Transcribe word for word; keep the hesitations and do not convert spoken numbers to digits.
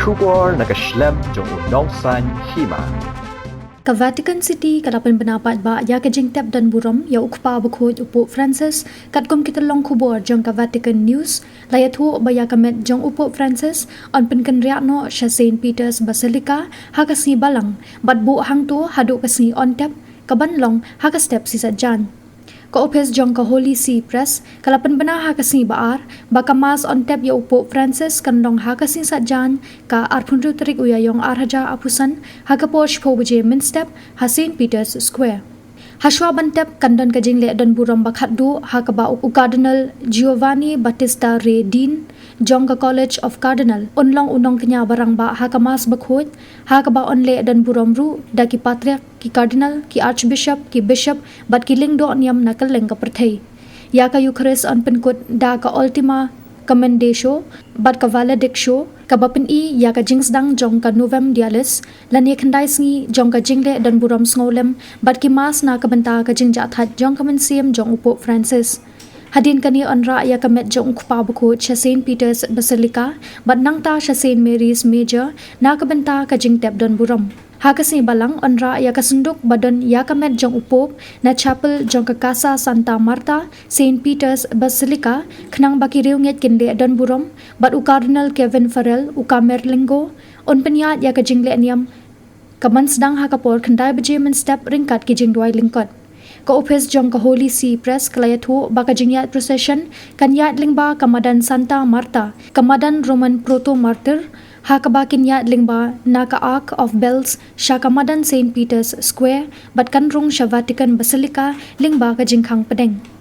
Khubor na ka shlem jong u nongsan hima. Ka Vatican City ka la pynbna paidbah ïa ka jingtep don burom ïa u Kpa Bakhuid u Pope Francis, katkum ki tyllong khubor jong ka Vatican News. La ïathuh ba ïa ka met jong u Pope Francis yn pynkynriah noh sha Saint Peter's Basilica ha ka sngi Balang, bad buh hangto haduh ka sngi Yntep, ka ban long ha ka step Sisatjaiñ. Ka ophis jong ka Holy See Press ka la pynbna ha ka sngi Ba-ar ba ka Mass Yntep ïa u Pope Francis kan long ha ka sngi Sisatjaiñ, ka arphew tarik u Ïaiong arhajar arphew san, ha ka por shiphew baje mynstep ha Saint Peter's Square. Hashwa ban tep kan don ka jingleh don burom ba khatduh ha kaba u Cardinal Giovanni Battista Re, Dean jong ka College of Cardinal, un long u nongkñia ba rangbah ha ka Mass Bakhuid, ha kaba yn leh don burom ruh da ki Patriarch, ki Cardinal, ki Archbishop, ki Bishop bad ki lyngdoh niam na kylleng ka pyrthei. Ïa ka Eucharist yn pynkut da ka Ultima Commendatio bad ka Valediction, kaba pyni ïa ka jingsdang jong ka Novem Dies, lane khyndai sngi jong ka jingleh don burom sngewlem bad ki Mass na ka bynta ka jingjahthait jong ka mynsiem jong u Pope Francis. Hadien kane yn rah ïa ka met jong u Kpa Bakhuid sha Saint Peter's Basilica bad nangta sha Saint Mary's Major na ka bynta ka jingtep don burom. Ha ka sngi Balang yn rah ïa ka synduk ba don ïa ka met jong u Pope na chapel jong ka Casa Santa Marta, Saint Peter's Basilica, khnang ba ki riewngeit kin leh don burom bad u Cardinal Kevin Farrell, u Camerlengo, un pynïaid ïa ka jingleh niam, ka ban sdang ha ka por khyndai baje mynstep ryngkat ki jingduwai lyngkot. Ka ophis jong ka Holy See Press ka la ïathuh ba ka jingïaid procession kan ïaid lyngba ka madan Santa Marta, ka madan Roman proto-martyr, ha kaba kin ïaid lyngba na ka Arch of Bells sha ka madan Saint Peter's Square bad kan rung sha Vatican Basilica lyngba ka jingkhang pdeng.